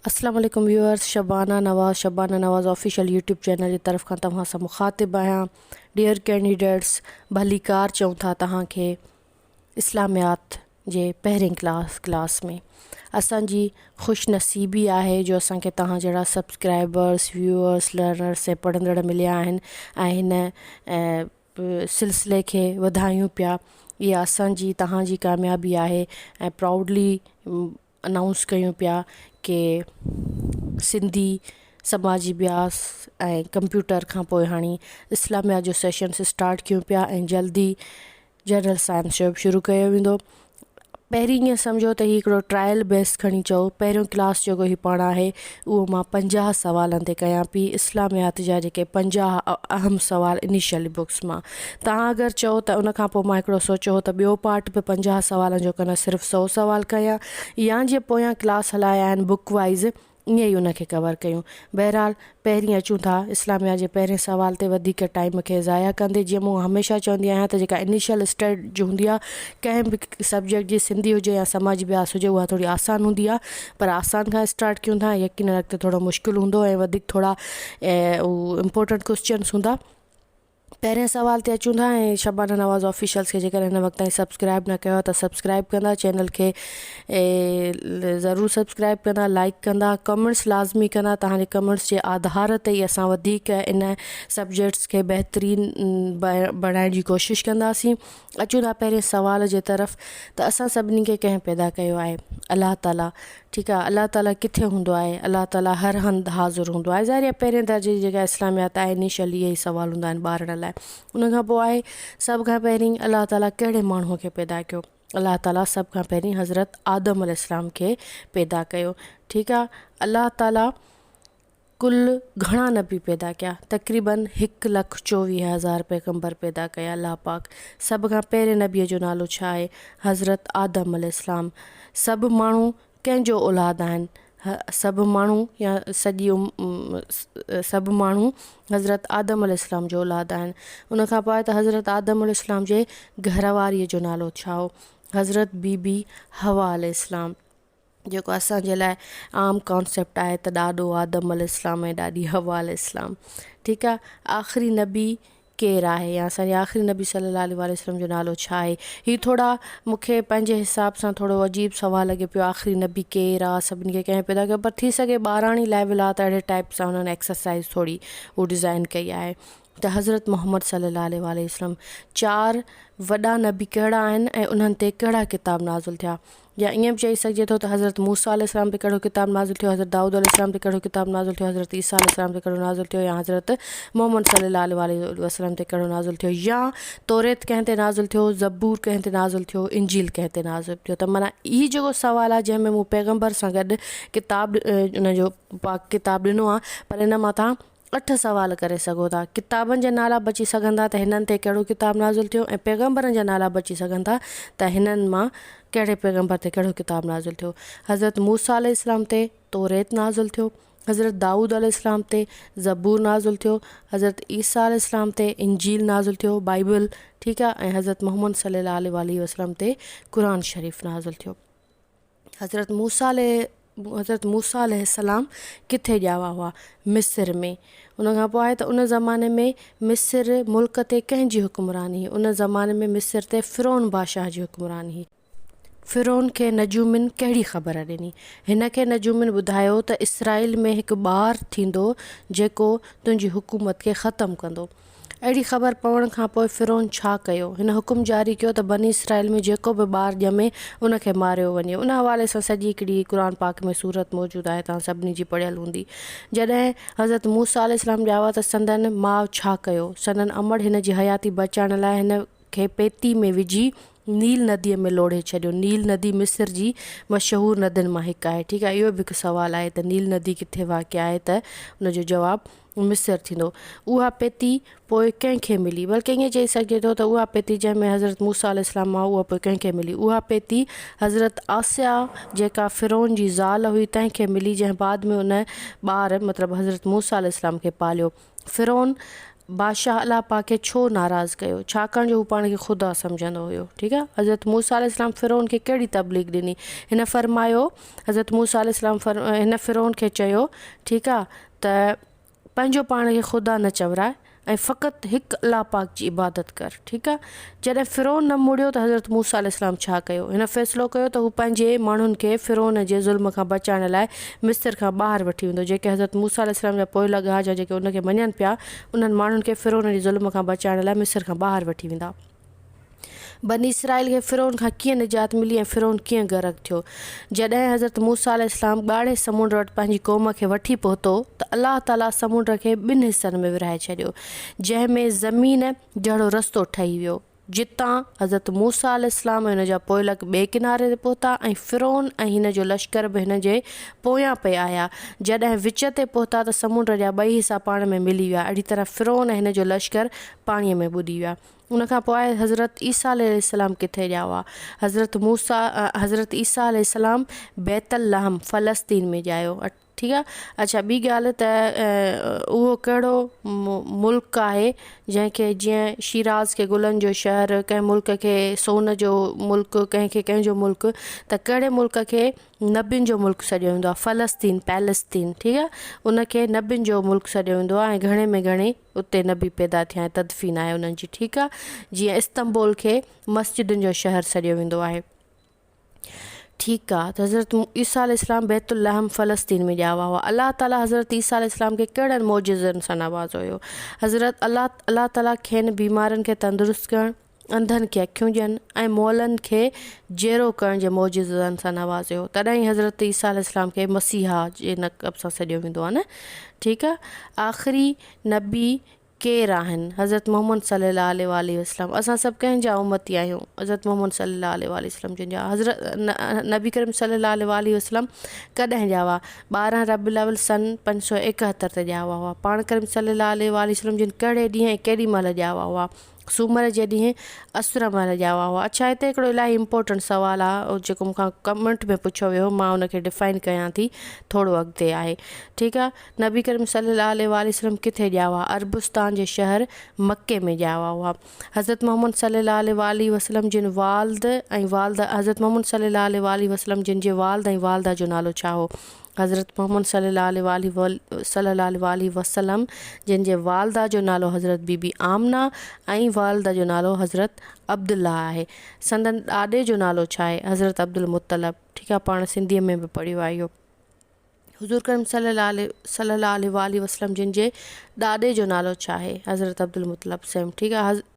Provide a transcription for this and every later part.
اسلام عليڪم viewers Shabana Nawaz Shabana Nawaz official YouTube channel جي طرف کان توهان سان مخاطب آهيان ڊيئر ڪينڊيڊيٽس ڀليڪار چئون ٿا توهان کي اسلاميات جي پهرين ڪلاس ڪلاس ۾ اسان جي خوش نصيبي آهي جو اسان کي توهان جهڙا سبسڪرائبرس ويورس لرنرس ۽ پڙهندڙ مليا آهن ۽ هن سلسلي کي وڌايون پيا اها اسان جي توهان جي ڪاميابي آهي ۽ پرائوڊلي انائونس ڪيون پيا ڪي سنڌي سماجي اڀياس ۽ ڪمپيوٽر کان پوء هاڻي اسلاميات جو سيشنس اسٽارٽ ڪيون پيا ۽ جلدي جنرل سائنس جو به شروع ڪيو ويندو پهرين ائين سمجهو ته هي هڪڙو ٽرائل بيس کڻي چئو پهريون ڪلاس جيڪو هي پاڻ آهي اهو مان 50 سوالن تي ڪيان پي اسلاميات جا جيڪي 50 اهم سوال انيشل بڪس مان توهان اگر چئو ته ان کان پوء مان هڪڙو سوچيو هو ته ٻيو پارٽ به 50 سوالن جو ڪندس صرف سئو سوال ڪيان يا جيئن پويان ڪلاس هلايا آهن بڪ وائيز ائين ئي ان کي ڪور ڪيون. بهرحال پهرين اچون ٿا اسلاميات جي پهرين سوال تي وڌيڪ ٽائيم کي ضايع ڪندي جيئن مون هميشه چوندي آهيان ته جيڪا انيشل اسٽيج هوندي آهي ڪنهن به سبجيڪٽ جي سنڌي هجي يا سماجي اڀياس هجي اها ٿوري آسان هوندي آهي پر آسان کان اسٽارٽ ڪيون ٿا يقينن اڳتي ٿورو مشڪل هوندو ۽ وڌيڪ ٿورا امپورٽنٽ ڪوسچنس هوندا. پهرين سوال تي اچون ٿا ۽ شبانه نواز آفيشلز کي جيڪڏهن هن وقت تائين سبسڪرائب نه ڪيو آهي ته سبسڪرائب ڪندا چينل کي ضرور سبسڪرائب ڪندا لائڪ ڪندا ڪمينٽس لازمي ڪندا تهان جي ڪمينٽس جي آڌار تي ئي اسان وڌيڪ ان سبجيڪٽس کي بهترين بڻائڻ جي ڪوشش ڪنداسين اچون ٿا پهرين سوال جي طرف ته اسان سڀني کي ڪنهن پيدا ڪيو آهي الله تعالي ٺيڪ آ الله تعالي ڪٿي هوندو آهي الله تعالي هر هنڌ حاضر هوندو آهي ظاهر آهي پهرين درجي جي جيڪا اسلاميات آهي انيشلي اهي سوال هوندا آهن ٻارڙن لاء ان کان پوء آهي سڀ کان پهرين الله تعالي ڪهڙي ماڻهو کي پيدا ڪيو الله تعالي سڀ کان پهرين حضرت آدم عليه السلام کي پيدا ڪيو ٺيڪ آ الله تعالي ڪل گهڻا نبي پيدا ڪيا؟ تقريباً هڪ لک 24 هزار پيغمبر پيدا ڪيا الله پاڪ. سڀ کان پهرين نبيء جو نالو ڇا آهي؟ حضرت آدم عليه السلام. سڀ ماڻهو ڪنهن جو اولاد آهن؟ سڀ ماڻهو يا سڄي سڀ ماڻهو حضرت آدم عليه السلام جو اولاد آهن. ان کان پوء آهي ته حضرت آدم عليه السلام جي گهر واريء جو نالو ڇا هو؟ حضرت بي بي حوا عليه السلام. جيڪو اسان جي لاء عام ڪانسيپٽ آهي ته ڏاڏو آدم عليه السلام ۽ ڏاڏي حوا عليه السلام ٺيڪ آهي آخري نبي ڪير آهي يا اسان جي آخري نبي صلي الله عليه وآله وسلم جو نالو ڇا آهي هي ٿورا مون کي پنهنجي حساب سان ٿورو عجيب سوال لڳي پيو آخري نبي ڪير آهي سڀني کي ڪنهن پيدا ڪيو پر ٿي سگهي ٻاراڻي ليول آهي ته اهڙي ٽائپ سان انهن ايڪسرسائز ٿوري هو ڊزائن ڪئي آهي ته حضرت محمد صلي الله عليه وآله وسلم چار وڏا نبي ڪهڙا آهن ۽ انهن تي ڪهڙا ڪتاب نازل ٿيا يا ائين به چئي سگهجي ٿو ته حضرت موسيٰ عليه السلام تي ڪهڙو ڪتاب نازل ٿيو، حضرت دائود عليه السلام تي ڪهڙو ڪتاب نازل ٿيو، حضرت عيسيٰ عليه السلام تي ڪهڙو نازل ٿيو يا حضرت محمد صلي الله عليه واٰله وسلم تي ڪهڙو نازل ٿيو يا توريت ڪنهن تي نازل ٿيو، زبور ڪنهن تي نازل ٿيو، انجيل ڪنهن تي نازل ٿيو ته معنيٰ هي جيڪو سوال آهي جنهن ۾ مون پيغمبر سان گڏ ڪتاب ان جو پاڪ ڪتاب ڏنو آهي پر ان مان تهان اٺ سوال ڪري سگهو ٿا. ڪتابن جا نالا به اچي سگهن ٿا ته هنن تي ڪهڙو ڪتاب نازل ٿيو ۽ پيغمبرن جا نالا به اچي سگهن ٿا ته هنن مان ڪهڙي پيغمبر تي ڪهڙو ڪتاب نازل ٿيو. حضرت موسيٰ عليه السلام تي توريت نازل ٿيو، حضرت دائود عليه السلام تي زبور نازل ٿيو، حضرت عيسيٰ عليه السلام تي انجيل نازل ٿيو، بائيبل، ٺيڪ آ، ۽ حضرت محمد صلي الله عليه واٰله وسلم تي قرآن شريف نازل ٿيو. حضرت موسيٰ عليه حضرت موسيٰ عليه السلام ڪٿي ڄاوا هئا؟ مصر ۾. ان کان پوء آهي ته ان زماني ۾ مصر ملڪ تي ڪنهن جي حڪمراني هئي؟ ان زماني ۾ مصر تي فرعون بادشاهه جي حڪمراني هئي. فرعون کي نجومين ڪهڙي خبر ڏني؟ هن کي نجومين ٻڌايو ته اسرائيل ۾ هڪ ٻار ٿيندو جيڪو تنهنجي حڪومت کي ختم ڪندو. اهڙي خبر پوڻ کان پوء فرعون ڇا ڪيو؟ هن حڪم جاري ڪيو ته بني اسرائيل ۾ جيڪو به ٻار ڄمي، ان کي ماريو وڃي. ان حوالي سان سڄي هڪڙي قرآن پاڪ ۾ سورت موجود آهي، توهان سڀني جي پڙهيل هوندي. جڏهن حضرت موسيٰ عليه السلام ڄاوا ته سندن ماء ڇا ڪيو؟ سندن امڙ هن جي حياتي بچائڻ لاء هن کي پيتي ۾ وجهي نيل نديء ۾ لوڙهي ڇڏيو. نيل ندي مصر جي مشهور ندين مان هڪ آهي. ٺيڪ آهي، اهو به هڪ سوال آهي ته نيل ندي ڪٿي واقع آهي ته ان جو جواب مصر ٿيندو. اها پيتي پوء ڪنهن کي ملي؟ بلڪه ائين چئي سگهجي ٿو ته اها پيتي جنهن ۾ حضرت موسيٰ عليه السلام هئا اها پوء ڪنهن کي ملي؟ اها پيتي حضرت آسيا جيڪا فرعون جي زال هئي تنهن کي ملي جنهن بعد ۾ ان ٻار مطلب حضرت موسيٰ عليه السلام کي پاليو. فرعون بادشاهه الله پاڪ کي ڇو ناراض ڪيو؟ ڇاڪاڻ جو هو پاڻ کي خدا سمجهندو هيو. ٺيڪ آهي. حضرت موسيٰ عليه السلام فرعون کي ڪهڙي تبليغ ڏني؟ هن فرمايو، حضرت موسيٰ عليه السلام هن فرعون کي چيو، ٺيڪ آهي، ته پنهنجو پاڻ کي خدا نه چوراء ۽ فقط هڪ الله پاڪ جي عبادت ڪر. ٺيڪ آهي. جڏهن فرعون نه مڙيو ته حضرت موسيٰ عليه السلام ڇا ڪيو؟ هن فيصلو ڪيو ته هو پنهنجي ماڻهن کي فرعون جي ظلم کان بچائڻ لاء مصر کان ٻاهر وٺي ويندو. جيڪي حضرت موسيٰ عليه السلام جا پوئلڳ ها يا جيڪي ان کي مڃن پيا، انهن ماڻهن کي فرعون جي ظلم کان بچائڻ لاء مصر کان ٻاهر وٺي ويندا. بني اسرائيل کي فرعون کان ڪيئن نجات ملي ۽ فرعون ڪيئن غرق ٿيو؟ جڏهن حضرت موسيٰ عليه السلام ڳاڙهي سمنڊ وٽ پنهنجي قوم کي وٺي پهتو ته الله تعاليٰ سمنڊ کي ٻن حصن ۾ ورهائي ڇڏيو، جنهن ۾ زمين جهڙو رستو ٺهي ويو، جتان حضرت موسيٰ عليه السلام ۽ ان جا پوئلڳ ٻئي ڪناري تي پهتا ۽ فرعون ۽ هن جو لشڪر به هن جي پويان پئي آيا. جڏهن وچ تي پهتا ته سمنڊ جا ٻئي حصا پاڻ ۾ ملي ويا. اهڙي طرح فرعون ۽ هن جو لشڪر پاڻيء ۾ ٻڏي ويا. ان کان پوء حضرت عيسيٰ عليه السلام ڪٿي ڄاوا؟ حضرت موسيٰ حضرت عيسيٰ عليه السلام بيت اللحم فلسطين ۾ ڄايو. ٺيڪ آ اڇا ٻي ڳالهه ته اهو ڪهڙو ملڪ آهي جنهن کي جيئن شيراز کي گلن جو شهر ڪنهن ملڪ کي سون جو ملڪ ڪنهن کي ڪنهن جو ملڪ ته ڪهڙي ملڪ کي نبين جو ملڪ سڏيو ويندو آهي فلسطين پيلسطين ٺيڪ آ ان کي نبين جو ملڪ سڏيو ويندو آهي ۽ گهڻي ۾ گهڻي اتي نبي پيدا ٿيا ۽ تدفين آهي انهن جي ٺيڪ آ جيئن استنبول کي مسجدن جو شهر سڏيو ويندو آهي. ٺيڪ آ ته حضرت عيسيٰ عليه السلام بيت اللحم فلسطين ۾ ڄاوا هئا. الله تعاليٰ حضرت عيسيٰ عليه السلام کي ڪهڙن معجزن سان نوازيو هيو؟ حضرت الله الله تعاليٰ کين بيمارن کي تندرست ڪرڻ، انڌن کي اکيون ڏين ۽ مئلن کي جيئرو ڪرڻ جي معجزن سان نوازيو هو. تڏهن ئي حضرت عيسيٰ عليه السلام کي مسيحا جي لقب سان سڏيو ويندو آهي نه؟ ٺيڪ آ آخري نبي ڪير آهن؟ حضرت محمد صلي الله عليه واٰله وسلم اسان سڀ ڪنهن جا امتي آهيون؟ حضرت محمد صلي الله عليه واٰله وسلم جن جا حضرت نبي ڪريم صلي الله عليه واٰله وسلم ڪڏهن ڄاوا؟ 12 ربيع الاول سن 571 تي ڄاوا هئا. پاڻ ڪريم صلي الله عليه واٰله وسلم جن ڪهڙي ڏينهن ۽ ڪيڏي مهل ڄاوا هئا؟ سومر جي ڏينهن اسر مهل ڄاوا هئا. اڇا هتي هڪڙو الاهي امپورٽنٽ سوال آ جيڪو مون کان ڪمينٽ ۾ پڇيو ويو هو مان ان کي ڊفائن ڪيان ٿي ٿورو اڳتي آهي ٺيڪ آ نبي ڪريم صلي الله عليه واٰله وسلم ڪٿي ڄاوا عربستان جي شهر مڪي ۾ ڄاوا هئا حضرت محمد صلي الله عليه واٰله وسلم جن والد ۽ والده حضرت محمد صلي الله عليه واٰله وسلم جن جي والد ۽ والده جو نالو ڇا هو حضرت محمد صلي الله عليه واٰله صلي الله عليه واٰله وسلم جن جي والده جو نالو حضرت بي بي آمنه ۽ والد جو نالو حضرت عبدالله آهي. سندن ڏاڏي جو نالو ڇا آهي؟ حضرت عبدالمطلب. ٺيڪ آهي پاڻ سنڌيء ۾ به پڙهيو آهي اهو. حضور ڪريم صلي الله عليه صلي الله عليه واٰله وسلم جن جي ڏاڏي جو نالو ڇا آهي؟ حضرت عبدالمطلب سيم ٺيڪ آهي.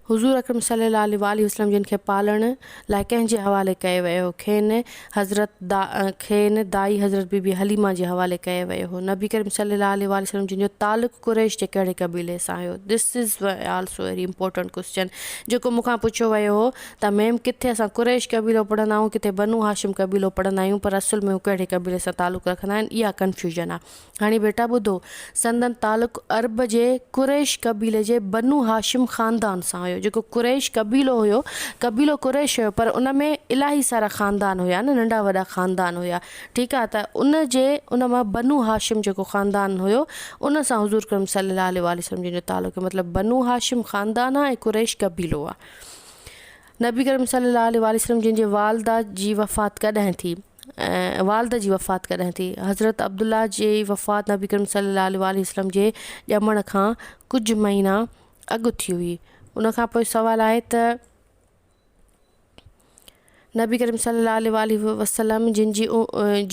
حضور اڪرم صلي الله عليه واٰله وسلم جن کي پالڻ لاء ڪنهن جي حوالي ڪيو ويو هو؟ کين حضرت دا کين دائي حضرت بي بي حليمه جي حوالي ڪيو ويو هو. نبي ڪريم صلي الله عليه واٰله وسلم جن جو تعلق قريش جي ڪهڙي قبيلي سان هيو؟ This is also very important question جيڪو مون کان پڇيو ويو هو ته ميم ڪٿي اسان قريش قبيلو پڙهندا آهيون ڪٿي بنو هاشم قبيلو پڙهندا آهيون پر اصل ۾ هو ڪهڙي قبيلي سان تعلق رکندا آهن اها ڪنفيوژن آهي. هاڻي بيٽا ٻڌو، سندن تعلق عرب جي قريش قبيلي جي بنو هاشم خاندان سان هيو. جيڪو قريش قبيلو هيو، قبيلو قريش هيو پر ان ۾ الاهي سارا خاندان هيا نه، ننڍا وڏا خاندان هيا، ٺيڪ آ، ته ان جي ان مان بنو هاشم جيڪو خاندان هيو، ان سان حضور ڪريم صلي الله عليه واٰله وسلم جن جو تعلق هيو. مطلب بنو هاشم خاندان آ ۽ قريش قبيلو آ. نبي ڪريم صلي الله عليه واٰله وسلم جن جي والده جي وفات ڪڏهن ٿي؟ والده جي وفات ڪڏهن ٿي؟ حضرت عبدالله جي وفات نبي ڪريم صلي الله عليه واٰله وسلم جي ڄمڻ کان ڪجهه مهينا اڳ ٿي هئي. ان کان پوء سوال آهي ته نبي ڪريم صلي الله عليه واٰله وسلم جن جي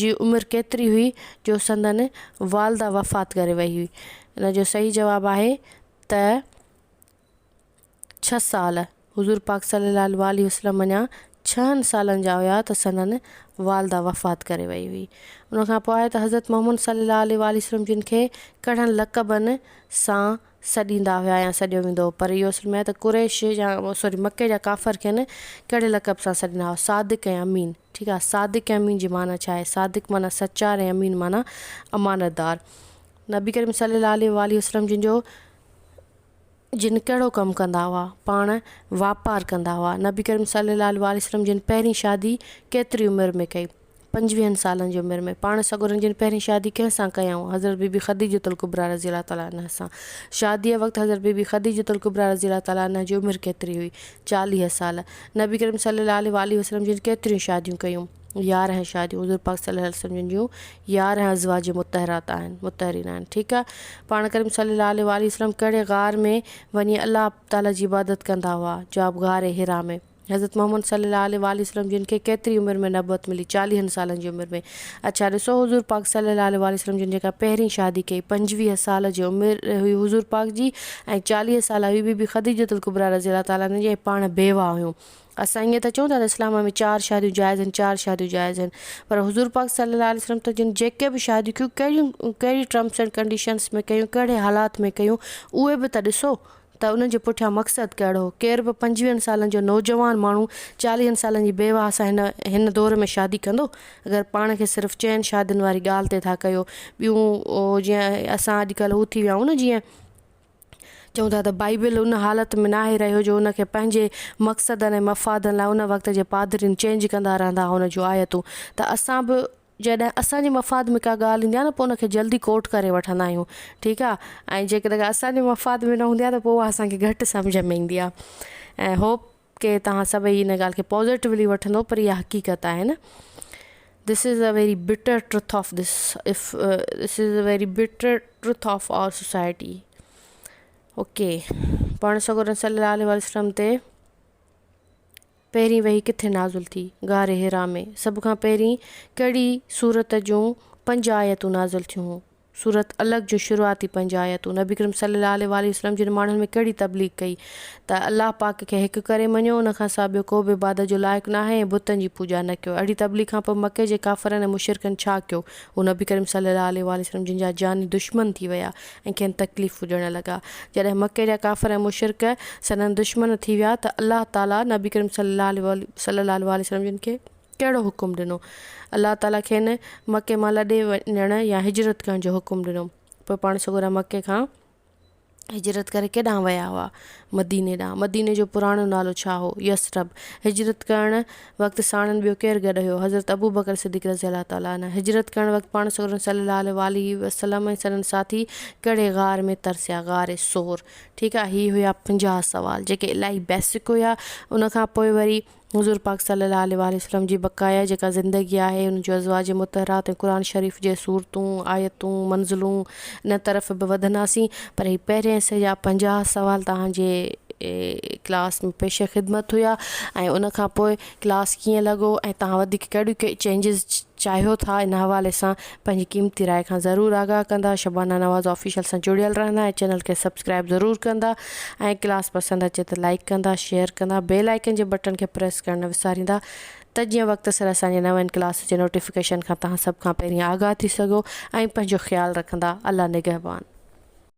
جي عمر ڪيتري هئي جو سندن والده وفات ڪري وئي هئي؟ ان جو صحيح جواب آهي ته ڇهه سال، حضور پاڪ صلي الله عليه واٰله وسلم اڃا ڇهن سالن جا هيا ته سندن والده وفات ڪري وئي هئي. ان کان پوء آهي ته حضرت محمد صلي الله عليه واٰله وسلم جن کي ڪهڙن لقبن سان سڏيندا هيا يا سڏيو ويندو هو پر اهو اصل ۾ آهي ته قريش يا سوري مڪي جا ڪافر کين ڪهڙي لقب سان سڏيندا هئا صادق ۽ امين ٺيڪ آهي صادق ۽ امين جي معنيٰ ڇا آهي صادق معنيٰ سچار ۽ امين معنيٰ امانتدار نبي ڪريم صلي الله عليه واٰله وسلم جن جو جن ڪهڙو ڪم ڪندا هئا؟ پاڻ واپار ڪندا هئا. نبي ڪريم صلي الله عليه وآله وسلم جن پهرين شادي ڪيتري عمر ۾ ڪئي؟ پنجويهن سالن جي عمر ۾. پاڻ سڳورن جن پهرين شادي ڪنهن سان ڪيائون؟ حضرت بي بي خديجة الڪبريٰ رضي الله تعالٰي عنها سان. شاديء وقت حضرت بي بي خديجة الڪبريٰ رضي الله تعالٰي عنها جي عمر ڪيتري هئي؟ 40 سال. نبي ڪريم صلي الله عليه واٰله وسلم جن ڪيتريون شاديون ڪيون؟ 11 شاديون. حضور پاڪ صلي الله عليه وسلم جن جون 11 ازواج مطهرات آهن، مطهرين آهن. ٺيڪ آهي. پاڻ ڪريم صلي الله عليه واٰله وسلم ڪهڙي غار ۾ وڃي الله تعالٰي جي عبادت ڪندا هئا؟ جواب، غار حرا ۾. حضرت محمد صلي الله عليه واٰله وسلم جن کي ڪيتري عمر ۾ نبوت ملي؟ چاليهن سالن جي عمر ۾. اڇا ڏسو حضور پاڪ صلي الله عليه واٰله وسلم جن جيڪا پهرين شادي ڪئي 25 سال جي عمر هئي حضور پاڪ جي ۽ 40 سال هئي بي بي خديجة الڪبريٰ رضي الله تعالٰي عنها جي ۽ پاڻ بيواهه هيون. اسان ائين ته چئون ٿا ته اسلام ۾ چار شاديون جائز آهن چار شاديون جائز آهن پر حضور پاڪ صلي الله عليه وسلم ته جن جيڪي به شاديون ڪيون ڪهڙيون ڪهڙي ٽرمس اينڊ ڪنڊيشنس ۾ ڪيون ڪهڙي حالات ۾ ڪيون اهي به ته ڏسو ته انهن جي پٺيان مقصد ڪهڙو هو؟ ڪير به پنجويهن سالن جو نوجوان ماڻهو چاليهن سالن جي بيواهه سان هن هن دور ۾ شادي ڪندو؟ اگر پاڻ کي صرف چئن شادين واري ڳالهه تي ٿا ڪيو ٻيون جيئن اسان اڄڪلهه هو ٿي ويا آهيون نه جيئن چئون ٿا ته بائيبل ان حالت ۾ ناهي رهيو جو ان کي پنهنجي مقصدن ۽ مفادن لاء ان وقت جي پادرين چينج ڪندا رهندا هئا ان جون آيتون ته اسان به جڏهن اسان جي مفاد ۾ ڪا ڳالهه ايندي آهي نه پوء ان کي جلدي ڪوٽ ڪري وٺندا آهيون ٺيڪ آهي ۽ جيڪڏهن اسان جي مفاد ۾ نه هوندي آهي ته پوء اها اسان کي گهٽ سمجهه ۾ ايندي آهي ۽ هوپ ڪي توهان سڀئي ان ڳالهه کي پازيٽولي وٺندو پر اها حقيقت آهي نه this is a very bitter truth of this if this is a very bitter truth of our society okay پاڻ سڳورن صلي الله عليه وسلم تي پهرين وحي ڪٿي نازل ٿي؟ غار حرا ۾. سڀ کان پهرين ڪهڙي سورت جون پنج آيتون نازل ٿيون هيون؟ سورت علق جون شروعاتي پنج آيتون. نبي ڪريم صلي الله عليه واٰله وسلم جن ماڻهن ۾ ڪهڙي تبليغ ڪئي؟ ته الله پاڪ کي هڪ ڪري مڃو، ان کان سواء ٻيو ڪو به عبادت جو لائق ناهي ۽ بتن جي پوڄا نه ڪيو. اهڙي تبليغ کان پوء مڪي جي ڪافرن ۽ مشرڪن ڇا ڪيو؟ هو نبي ڪريم صلي الله عليه واٰله وسلم جن جا جاني دشمن ٿي ويا ۽ کين تڪليفون ڏيڻ لڳا. جڏهن مڪي جا ڪافر ۽ مشرڪ سندن دشمن ٿي ويا ته الله تعالي نبي ڪريم صلي الله عليه صلي الله عليه واٰله وسلم جن کي ڪهڙو حڪم ڏنو؟ الله تعالي کين مڪي مان لڏي وڃڻ يا هجرت ڪرڻ جو حڪم ڏنو. پوء پاڻ سڳورا مڪي کان هجرت ڪري ڪيڏانهن ويا هئا؟ مديني ڏانهن. مديني جو پراڻو نالو ڇا هو؟ يثرب. هجرت ڪرڻ وقت ساڻن ٻيو ڪير گڏ هيو؟ حضرت ابوبڪر صديق رضي الله تعالٰي عنه. هجرت ڪرڻ وقت پاڻ سڳورن صلي الله عليه واٰله وسلم ۽ سندن ساٿي ڪهڙي غار ۾ ترسيا؟ غار ثور. ٺيڪ آ هي هيا 50 سوال جيڪي الاهي بيسڪ هيا ان کان پوء وري حضور پاڪ صلي الله عليه واٰله وسلم جي بقايا جيڪا زندگي آهي ان جو ازواج مطهرات ۽ قرآن شريف جي سورتون آيتون منزلون ان طرف به وڌنداسين پر هي پهرين حصي جا 50 سوال توهان جي ڪلاس ۾ پيش خدمت هيا ۽ ان کان پوء ڪلاس ڪيئن لڳو ۽ توهان وڌيڪ ڪهڙيون چينجز چاهيو ٿا ان حوالي سان پنهنجي قيمتي راء کان ضرور آگاهه ڪندا شبانه نواز آفيشل سان جڙيل رهندا ۽ چينل کي سبسڪرائب ضرور ڪندا ۽ ڪلاس پسند اچي ته لائيڪ ڪندا شيئر ڪندا بيل آئيڪن جي بٽڻ کي پريس ڪرڻ نه وساريندا ته جيئن وقت سر اسان جي نوين ڪلاس جي نوٽيفڪيشن کان توهان سڀ کان پهرين آگاهه ٿي سگهو ۽ پنهنجو خيال رکندا الله نگهبان.